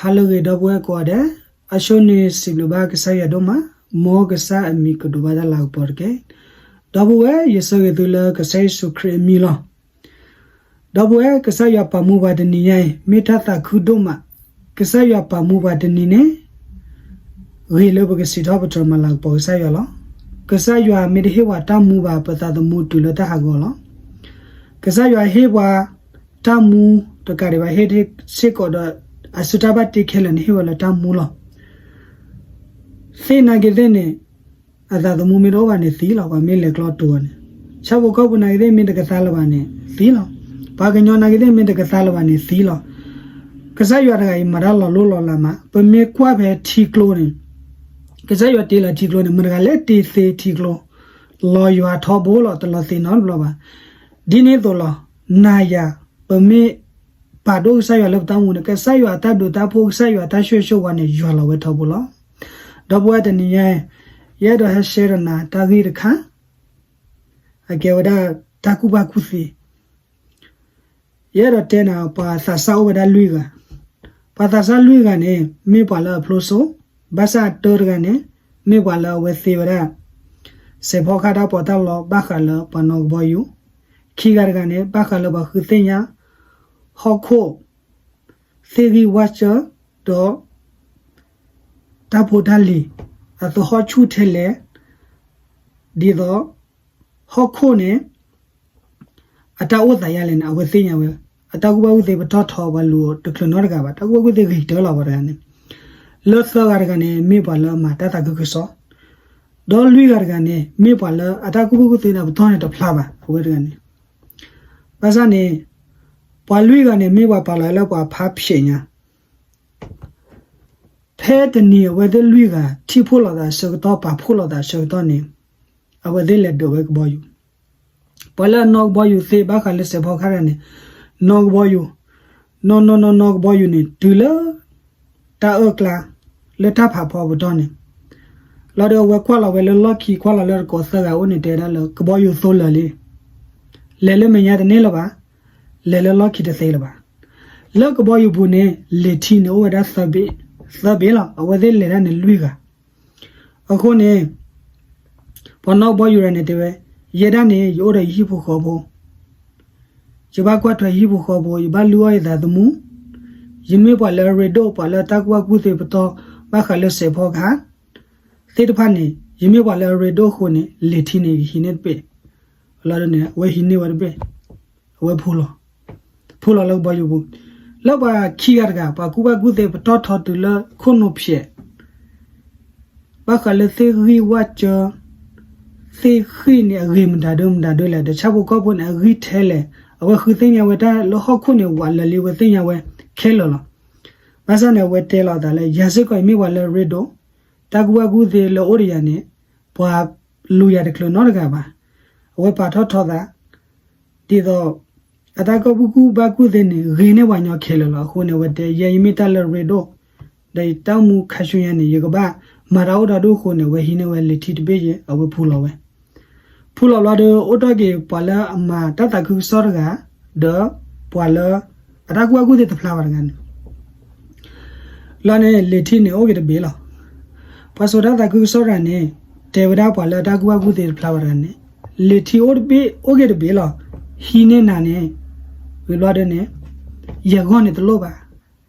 ဟါလၢအဂ့ၤ ဒီပုၢ်ဝဲၢ်ကိးဂၤဒဲး, အဆိန့ၣ်စံးဘျုးဘၣ်ကစၢ်ယွၤဒိၣ်မး, မ်ကစၢ်အမံၤကဒိးဘၣ်တၢ်လၤကပီၤတက့ၢ်. ဒီပုၢ်ဝဲၢ် ယဆၢဂ့ၤသုလၢကစၢ်ယ့ၣ်ၡူးခရံာ်အမံၤလီၤ. ဒီပုၢ်ဝဲၢ် ကစၢ်ယွၤပာ်မူပှၤတနံၤညါအံၤ မ့ၢ်တၢ်သးခုဒိၣ်မး, ကစၢ်ယွၤပာ်မူပှၤတနံၤန့ၣ် ဂ့ၤလၢပကစံးထီၣ်ပတြၢၤမၤလၤကပီၤကစၢ်ယွၤလီၤ. ကစၢ်ယွၤမ့ၢ်တဟ့ၣ်ပှၤတၢ်မူဘၣ် ပသးသမူတုၤလၢတၢ်ဟးဂီၤလီၤ. ကစၢ်ယွၤဟ့ၣ်ပှၤတၢ်မူတကးဒံးဘၣ် ဟ့ၣ်စ့ၢ်ကီးဒီး အစုတၢ်ဘၣ်တ့ခဲလၢာ်န့ၣ် ဟ့ၣ်ဝဲလၢတၢ်မူလီၤ. သ့ၣ်နာ်က့သ့ၣ်န့ၣ် အသးသမူမ့ၢ်တအိၣ်ဘၣ်န့ၣ်သံလီၤ, ပှၤမ့ၢ်လဲၤကျီတိၤအီၤန့ၣ်, ဆၣ်ဖိကီၢ်ဖိနာ်က့သ့ၣ်မ့ၢ်တကသါလၢၤဘၣ်န့ၣ်သံလီၤ. ပှၤကညီနာ်က့သ့ၣ်မ့ၢ်တကသါလၢၤဘၣ်န့ၣ်သံလီၤ. ကစၢ်ယွၤတဂၤအံၤမၤတၢ်လီၤလိၢ်လီၤလးမး, ပမ့ၢ်ကွၢ်ဖဲထံကျိန့ၣ် ကစၢ်ယွၤတ့လီၤထံကျိန့ၣ် မတၤတဂၤလဲၣ်တ့သ့ထံကျိ, လီၤယွၤထီဘိလီၤ, တလီၤသ့နီတဘျီဘၣ်. ဒ်န့ၣ်အသိးလီၤ, နၤယၤ ပမ့ၢ်ပာ်ဒိၣ်ကစၢ်ယွၤလၢပတၢ်အိၣ်မူန့ၣ် ကစၢ်ယွၤအတၢ်ဘျုးတၢ်ဖှိၣ် ကစၢ်ယွၤအတၢ်ဆိၣ်ဂ့ၤဆိၣ်ဝါန့ၣ် ယွၤလီၤဝဲထီဘိလီၤ. ဒီပုၢ်ဝဲၢ် တနံၤညါအံၤ ယအဲၣ်ဒိးဟဲ share ဒီးနၤတၢ်ဂ့ၢ်တခါ အကဲဝဲဒၣ်တၢ်ကူၣ်ဘၣ်ကူၣ်သ့ ယအဲၣ်ဒိးတဲနၤ ပှၤသးစၢ်အိၣ်ဝဲဒၣ်လွံၢ်ဂၤ, ပှၤသးစၢ်လွံၢ်ဂၤန့ၣ် မ့ၢ်ပှၤလၢအဖျိစိ, ဘၣ်ဆၣ်အတၢတဂၤန့ၣ် မ့ၢ်ပှၤလၢအဝဲသ့ဝဲဒၣ် စဲးဖီကဟၣ်တၢ်ပီးတၢ်လီ ဘၣ်ဃးလၢပှၤနီၣ်ကဘီယူၤ, ခံဂၤတဂၤန့ၣ် ဘၣ်ဃးလၢပှၤဃုသ့ၣ်ညါ ဟီၣ်ခိၣ် သ့ၣ်ဂံၢ်ဝၣ်စၢၤ ဒီး တၢ်ဖိတၢ်လံၤ အသဟီၣ်ဆူၣ်ထဲလဲၣ်, ဒ်သိး ဟီၣ်ခိၣ်န့ၣ် အတၢ်အိၣ်သးယါလဲၣ်န့ၣ် အဝဲသ့ၣ်ညါဝဲ, အတၢ်ကူၣ်ဘၣ်ကူၣ်သ့ပတီၢ်ထီပှၤလူၤတချုးနီတဂၤဘၣ်, တၢ်ကူၣ်ဘၣ်ကူၣ်သ့ဂ့ၤကတၢၢ်လီၤပှၤတဂၤန့ၣ်, လၢသၢဂၤတဂၤန့ၣ် မ့ၢ်ပှၤလၢအမၤတၢ်သးခုကစီၣ်, ဒီးလွံၢ်ဂၤတဂၤန့ၣ် မ့ၢ်ပှၤလၢအတၢ်ကူၣ်ဘၣ်ကူၣ်သ့န့ၣ် ပတီၢ်န့ၣ်တဖျါဘၣ် အဝဲတဂၤန့ၣ်, ဘၣ်ဆၣ်န့ၣ် ပှၤလွံၢ်ဂၤန့ၣ် မ့ၢ်ပှၤပာ်လီၤလၢပှၤဖးဖျဲးညါ ဖဲတနံၤအဝဲသ့ၣ်လွံၢ်ဂၤ ထံၣ်ဖှိၣ်လိာ်သးအဆၢကတီၢ် ပာ်ဖှိၣ်လိာ်သးအဆၢကတီၢ်န့ၣ် အဝဲသ့ၣ်လဲၤဒိးဝဲကဘီယူၤ, ပှၤလၢအနီၣ်ကဘီယူၤသ့ဘၣ်ဃးလၢစဲးဖီကဟၣ်တဂၤန့ၣ် နီၣ်ကဘီယူၤ, နီၣ်နီၣ်နီၣ်နီၣ်ကဘီယူၤန့ၣ် တုၤလၢ တၢ်အၢၣ်ကျါ လၢတၢ်ဖးဖီပတီၢ်န့ၣ်, လီၤဒီးအဝဲကွၢ်လီၤဝဲလၢလီၢ်ခံ ကွၢ်လီၤလၢတကိးသၢဂၤအိၣ်န့ၣ် တဲဒၣ်လၢကဘီယူၤသိလၢာ်လံ, လဲၤလၢမဲာ်ညါတန့ၢ်လၢၤဘၣ်, လဲၤလၢလီၢ်ခံတသ့လၢၤဘၣ်. လၢကဘီယူၤပူၤန့ၣ် လံာ်ထံန့ၣ်အိၣ်ဝဲဒၣ်သၢဘ့ၣ်, သၢဘ့ၣ်လီၤ. အဝဲသ့ၣ်လဲၤတၢ်န့ၣ်လွံၢ်ဂၤ, အဃိန့ၣ် ပှၤနီၣ်ကဘီယူၤတဂၤန့ၣ်တဲဝဲ, ယဲဒၣ်န့ၣ် ယအိၣ်ဒီးယဟံၣ်ဖိဃီဖိ, ယဘၣ်ကွၢ်ထွဲယဟံၣ်ဖိဃီဖိ, ယဘၣ်လုၢ်အီၣ်ယသးသမူ, ယမ့ၢ်ပှၤလၢအရ့ဒိၣ် ပှၤလၢအတၢ်ကူၣ်ဘၣ်ကူၣ်သ့ပတီၢ် ဘၣ်ဃးလၢစဲးဖီကဟၣ် သ့ၣ်တဖၣ်န့ၣ် ယမ့ၢ်ပှၤလၢအရ့ဒိၣ်အဃိန့ၣ် လံာ်ထံန့ၣ် ယဟံးန့ၢ်တဘ့ၣ်, လီၤဒ်န့ၣ် အဝဲဟံးန့ၢ်ဝဲတဘ့ၣ်, အဝဲဖူလီၤ, ဖူလီၤလၢကဘီယူၤပူၤ, လၢပှၤခံဂၤတဂၤ ပှၤကူၣ်ဘၣ်ကူၣ်သ့ပတီၢ်ထီတုၤလၢခိၣ်နူာ်ဖျဲး ဘၣ်ဃးလၢသ့ၣ်ဂံၢ်ဝၣ်စၢၤ, သ့ၣ်ဃံၣ်န့ၣ် အဂ့ၤမတၤဒၢမတၤဒၢလဲၣ်, ဒီးဆၣ်ဖိကီၢ်ဖိန့ၣ် အဂံၢ်ထဲလဲၣ်, အဝဲဃုသ့ၣ်ညါဝဲတၢ်လၢဟီၣ်ခိၣ်န့ၣ် ဝးလၢာ်လံ အဝဲသ့ၣ်ညါဝဲခဲလၢာ်လီၤ. ဘၣ်ဆၣ်န့ၣ် အဝဲတဲလီၤအသးလၢ ယၤစ့ၢ်ကီး ယမ့ၢ်ပှၤလၢအရ့ဒိၣ်, တၢ်ကူၣ်ဘၣ်ကူၣ်သ့လၢအိၣ်ဒီးယၤန့ၣ် ပှၤလူၤယၤတချုးနီတဂၤဘၣ်. အဝဲပာ်ထီၣ်ထီသး ဒ်သိး အတၢ်ကူၣ်ဘၣ်ကူၣ်သ့န့ၣ် ဂ့ၤန့ၢ်ပှၤညီခဲလၢာ်လီၤ. အဃိန့ၣ် အဝဲတဲ ယဲ ယမ့ၢ်တၢ်လၢအရ့ဒိၣ်, ဒီးယတၢ်အိၣ်မူခါဆူညါန့ၣ် ယကဘၣ်မၤတၢ်အိၣ်ဒီးဒိၣ်အဃိန့ၣ် အဝဲဟံးန့ၢ်ဝဲလံာ်ထံတဘ့ၣ်ယဲ အဝဲဖူလီၤဝဲ. ဖူလီၤဘျီဒီး အိၣ်ထီၣ်က့ၤပှၤလၢအမၤတၢ်သးခုကစီၣ်တဂၤ, ဒီးပှၤလၢ အတၢ်ကူၣ်ဘၣ်ကူၣ်သ့တဖျါဘၣ်တဂၤန့ၣ် လီၤန့ၣ် လံာ်ထံန့ၣ်အိၣ်က့ၤတဘ့ၣ်လီၤ. ပှၤစိာ်တၢ်သးခုကစီၣ်တဂၤန့ၣ် တဲဝဲဒၣ်ပှၤလၢအတၢ်ကူၣ်ဘၣ်ကူၣ်သ့တဖျါဘၣ်တဂၤန့ၣ်, လံာ်ထံအိၣ်တဘ့ၣ် အိၣ်က့ၤတဘ့ၣ်လီၤ. ဟံးန့ၢ်နၤန့ၣ် ဝံၤဘျီဒီးန့ၣ် ယဂီၢ်န့ၣ်တလိၣ်ဘၣ်.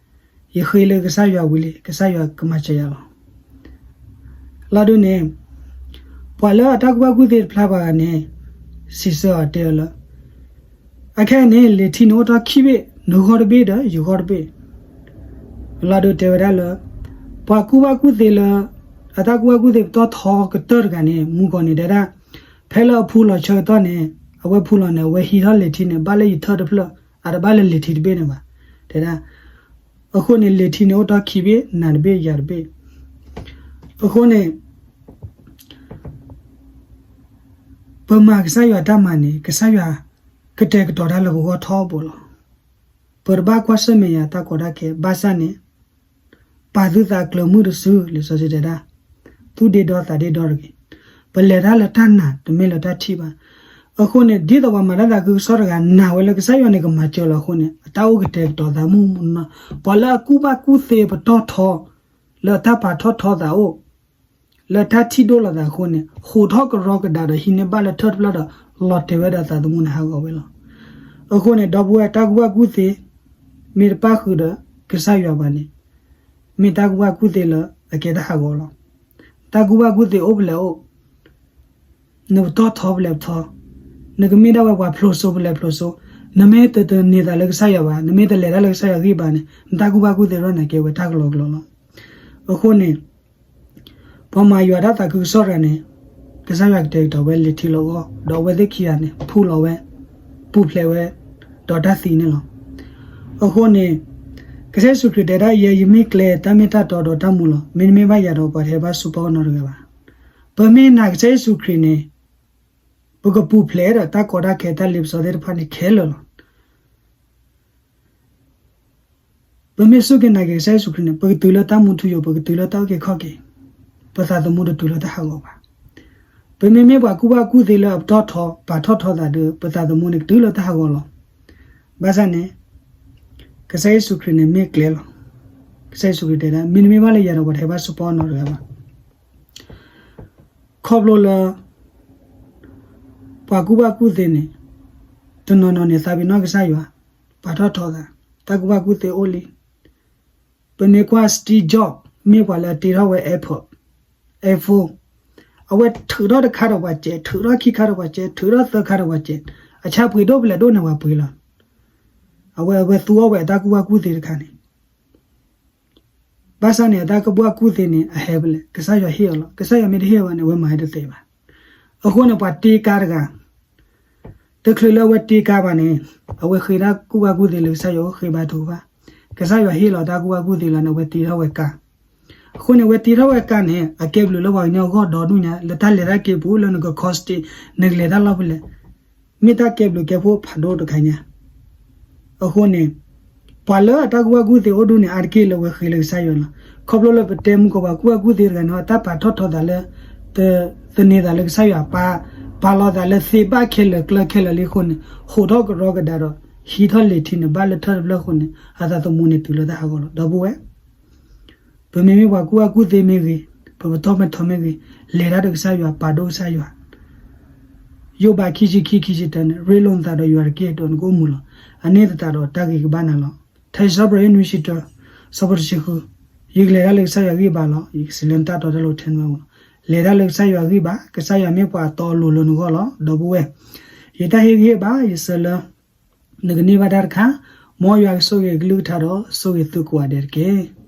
ယဃ့လၢကစၢ်ယွၤဝံၤလံ ကစၢ်ယွၤကမၤစၢၤယၤလီၤ. လီၤဒ်န့ၣ် ပှၤလၢအတၢ်ကူၣ်ဘၣ်ကူၣ်သ့တဖျါဘၣ်တဂၤန့ၣ် စံးဆၢအီၤတဲအီၤလၢ အခဲအံၤန့ၣ် လံာ်ထံန့ၣ်အိၣ်ထီၣ်ခံဘ့ၣ်, နဂီၢ်တဘ့ၣ်ဒီးယဂီၢ်တဘ့ၣ်. လီၤဒ်တဲဝဲဒၣ်လၢ ပှၤကူၣ်ဘၣ်ကူၣ်သ့လၢ အတၢ်ကူၣ်ဘၣ်ကူၣ်သ့ပတီၢ်ထီကတၢၢ်တဂၤန့ၣ် မူကီၢ်န့ၣ်တဲဒၣ် ဖဲလၢအဖူလီၤဆၢကတီၢ်န့ၣ် အဝဲဖူလီၤန့ၣ် အဝဲဟံးထီၣ်လံာ်ထံန့ၣ် ဘၣ်လၢယထၢၣ်တဖျၢၣ် အတဘၣ်လၢလံာ်ထံတဘ့ၣ်န့ၣ်ဘၣ် တဲဒၣ်. အဃိန့ၣ် လံာ်ထံန့ၣ်အိၣ်ထီၣ်ခံဘ့ၣ် နၤတဘ့ၣ်ယၤတဘ့ၣ်. အဃိန့ၣ် ပမၤကစၢ်ယွၤတၢ်မၤန့ၣ် ကစၢ်ယွၤကတဲာ်ကတီၤတၢ်လၢပဂီၢ်ထီဘိလီၤ. ပတဘၣ်ကွၢ်ဆၢၣ်မဲာ်ယၤတၢ်ကီတၢ်ခဲ ဘၣ်ဆၣ်န့ၣ် ပာ်သုသးကျၢၤမုၢ်တစု လံာ်စီဆှံတဲဒၣ်, သူၣ်ဒ့ဒီသးဒ့ဒီတဂ့ၤ. ပလဲၤတၢ်လၢတၢ်နာ် တမ့ၢ်လၢတၢ်ထံၣ်ဘၣ်. အဃိန့ၣ် ဒ်သိးပှၤမၤတၢ်သးခုကစီၣ်တဂၤနာ်ဝဲလၢကစၢ်ယွၤန့ၣ်ကမၤစၢၤလီၤအဃိန့ၣ် အတၢ်အိၣ်ကတဲာ်ကတီၤသးမုၢ်မုၢ်နီၢ်နီၢ်, ပှၤလၢအကူၣ်ဘၣ်ကူၣ်သ့ပတီၢ်ထီ လၢတၢ်ပာ်ထီၣ်ထီသးအိၣ် လၢတၢ်ထံၣ်ဒိၣ်လိာ်သးအဃိန့ၣ် ဟူးထီၣ်ကရီကဒါဒီးဟံးန့ၢ်ဘၣ်လၢထၢၣ်တဖျၢၣ်ဒီး လီၤတဲာ်ဝဲဒီးသးသမူန့ၣ်ဟးဂီၤဝဲလီၤ. အဃိန့ၣ် ဒီပုၢ်ဝဲၢ် တၢ်ကူၣ်ဘၣ်ကူၣ်သ့ မ့ၢ်တပၣ်ဃုာ်ဒီးကစၢ်ယွၤဘၣ်န့ၣ် မ့ၢ်တၢ်ကူၣ်ဘၣ်ကူၣ်သ့လၢအကဲတၢ်ဟးဂီၤလီၤ. တၢ်ကူၣ်ဘၣ်ကူၣ်သ့အိၣ်ဖဲလဲၣ်အိၣ် နပတီၢ်ထီဖဲလဲၣ်ပတီၢ်, နကမ့ၢ်ဒၣ်ဝဲပှၤဖျိးစိဖဲလဲၣ်ဖျိးစိ, နမ့ၢ်တတန့ၢ်သးလၢကစၢ်ယွၤဘၣ်, နမ့ၢ်တလဲၤတၢ်လၢကစၢ်ယွၤဂံၢ်ဘါန့ၣ် နတၢ်ကူၣ်ဘၣ်ကူၣ်သ့ဒၣ်န့ၣ်ကဲဝဲတၢ်ကလီကလီလီၤ. အဃိန့ၣ် ပှၤမၤယွၤတၢ်သးခုကစီၣ်တဂၤန့ၣ် ကစၢ်ယွၤကတဲာ်ကတီၤဝဲလံာ်ထံလီၤဂီၢ် ဒီးအဝဲသ့ၣ်ခံဂၤန့ၣ် ဖူၣ်လီၤဝဲ ပူၤဖျဲးဝဲ ဒီးတၢ်သံန့ၣ်လီၤ. အဃိန့ၣ် ကစၢ်ယ့ၣ်ၡူးခရံာ်တဲဒၣ် ယဲယမ့ၢ်ကျဲတၢ်မ့ၢ်တၢ်တီဒီးတၢ်မူလီၤ. မ့တမ့ၢ်ဘၣ်ယၤဒီးပှၤတဟဲဘၣ်ဆူပီၢ်နီတဂၤဘၣ်. ပမ့ၢ်နာ်ကစၢ်ယ့ၣ်ၡူးခရံာ်န့ၣ် ပကပူၤဖျဲးဒီးတၢ်ကီတၢ်ခဲတၢ်လ့ပစီသ့ၣ်တဖၣ်န့ၣ်ခဲလၢာ်လီၤ. ပမ့ၢ်စူၢ်က့ၤနာ်က့ၤကစၢ်ယ့ၣ်ၡူးခရံာ်န့ၣ် ပကတုၤလၢတၢ်မူထူယိာ် ပကတုၤလၢတၢ်အုၣ်က့ၤခီၣ်က့ၤ ပသးသမူတတုၤလၢတၢ်ဟးဂီၤဘၣ်. ပမ့မ့ၢ်ပှၤကူၣ်ဘၣ်ကူၣ်သ့လၢအပတီၢ်ထီ ပာ်ထီၣ်ထီသးဒီး ပသးသမူန့ၣ်ကတုၤလၢတၢ်ဟးဂီၤလီၤ. ဘၣ်ဆၣ်န့ၣ် ကစၢ်ယ့ၣ်ၡူးခရံာ်န့ၣ်မ့ၢ်ကျဲလီၤ. ကစၢ်ယ့ၣ်ၡူးခရံာ်တဲဒၣ် မ့တမ့ၢ်ဘၣ်လၢယၤဒီးပှၤတဟဲဘၣ်ဆူပီၢ်နီတဂၤဘၣ်. ခီဖျိလၢ ပှၤကူၣ်ဘၣ်ကူၣ်သ့န့ၣ် တနီၤနီၤန့ၣ် သးပ့ၤနီၣ်ကစၢ်ယွၤ ပာ်ထီၣ်ထီသး တၢ်ကူၣ်ဘၣ်ကူၣ်သ့အိၣ်လံ. ပမ့ၢ်ကွၢ် Steve Jobs မ့ၢ်ပှၤလၢအတ့ထီၣ်ဝဲ Apple, iPhone, အဝဲထုးထီၣ်တခါဒီးပှၤစဲး ထုးထီၣ်ခံခါဒီးပှၤစဲး ထုးထီၣ်သၢခါဒီးပှၤစဲး, အဆၣ်ပှ့ၤဒိၣ်ဖဲလဲၣ်ဒိၣ်န့ၣ်ပှၤပှ့ၤလီၤ. အဝဲ အဝဲသူအီၣ်ဝဲအတၢ်ကူၣ်ဘၣ်ကူၣ်သ့တခါန့ၣ် ဘၣ်ဆၣ်န့ၣ် အတၢ်ကူၣ်ဘၣ်ကူၣ်သ့န့ၣ် အဟဲဖဲလဲၣ် ကစၢ်ယွၤဟ့ၣ်အီၤလီၤ. ကစၢ်ယွၤမ့ၢ်တဟ့ၣ်အီၤဘၣ်န့ၣ် အဝဲမၤဟဲတသ့ဘၣ်. အဃိန့ၣ် ပှၤတ့ကါတဂၤ တချုးလၢအဝဲတ့ကါဘၣ်န့ၣ် အဝဲဃ့တၢ်ကူၣ်ဘၣ်ကူၣ်သ့လၢကစၢ်ယွၤအိၣ်ဃ့ဘါထုကဖၣ်. ကစၢ်ယွၤဟ့ၣ်လီၤတၢ်ကူၣ်ဘၣ်ကူၣ်သ့လီၤန့ၣ် အဝဲတ့ထီၣ်ဝဲကါ. အဃိန့ၣ် အဝဲတ့ထီၣ်ဝဲကါန့ၣ် အကဲဘျုးလၢပှၤကညီအဂီၢ်ဒီဒူၣ်ညါ လၢတၢ်လဲၤတၢ်က့ၤပူၤ လၢနက cost နကလဲၤတၢ်လီၢ်ဖဲလဲၣ် မ့ၢ်တၢ်ကဲဘျုးကဲဖှိၣ်ဖးဒိၣ်တခါညါ. အဃိန့ၣ် ပှၤလၢအတၢ်ကူၣ်ဘၣ်ကူၣ်သ့အိၣ်ဒိၣ်န့ၣ် အါတက့ၢ်လၢအဝဲဃ့လၢကစၢ်ယွၤလီၤ. ခီဖျိလၢပတဲမုၢ်ကီး ပှၤကူၣ်ဘၣ်ကူၣ်သ့တဂၤန့ၣ် အတၢ်ပာ်ထီၣ်ထီသးလၢ တသန့ၤသးလၢကစၢ်ယွၤ ပာ် ပာ်လီၤသးလၢသ့ဘၣ်ခဲလၢာ်ကျၢၢ်ခဲလၢာ်လံအဃိန့ၣ် ဟူးထီၣ်ကရီကဒါဒီး ဟံးထီၣ်လံာ်ထံန့ၣ် ဘၣ်လၢထၢၣ်တဖျၢၣ်အဃိန့ၣ် အသးသမူန့ၣ်တုၤလၢတၢ်ဟးဂီၤလီၤ. ဒီပုၢ်ဝဲၢ် ပမ့မ့ၢ်ပှၤကူၣ်ဘၣ်ကူၣ်သ့မ့ၢ်ဂ့ၤ, ပပတီၢ်မ့ၢ်ထီမ့ၢ်ဂ့ၤ, လဲၤတၢ်ဒီးကစၢ်ယွၤ, ပာ်ဒိၣ်ကစၢ်ယွၤ, ယိၤဘး ခံဆံခံ ခံဆံတၢန့ၣ် ရ့လိာ်နသးဒီးယွၤတက့ၢ် ဒီးနကအိၣ်မူလီၤ. အန့ၣ်သတးဒီးတၢ်ဂ့ၤကဘၣ်နၤလီၤ. ထါစံးပတြၢၤ နွံဆံတၢ, ဆၢဖိတဆံဃု, ယကလဲၤတၢ်လၢကစၢ်ယွၤဂံၢ်ဘါလီၤ. ယကစံးလၢနတၢ်တီတၢ်လိၤထဲန့ၣ်ဝဲလီၤ. လဲၤတၢ်လၢကစၢ်ယွၤဂံၢ်ဘါ, ကစၢ်ယွၤမ့ၢ်ပှၤတီအလိၤလၢနဂီၢ်လီၤ. ဒီပုၢ်ဝဲၢ်, ယတၢ်ဟ့ၣ်ဂံၢ်ဟ့ၣ်ဘါ ယဆၢလၢ နကန့ၢ်ဘၣ်တၢ်တခါ, မ်ယွၤကဆိၣ်ဂ့ၤကလုၢ်ကထါဒီး ဆိၣ်ဂ့ၤသုကိးဂၤဒဲးတက့ၢ်.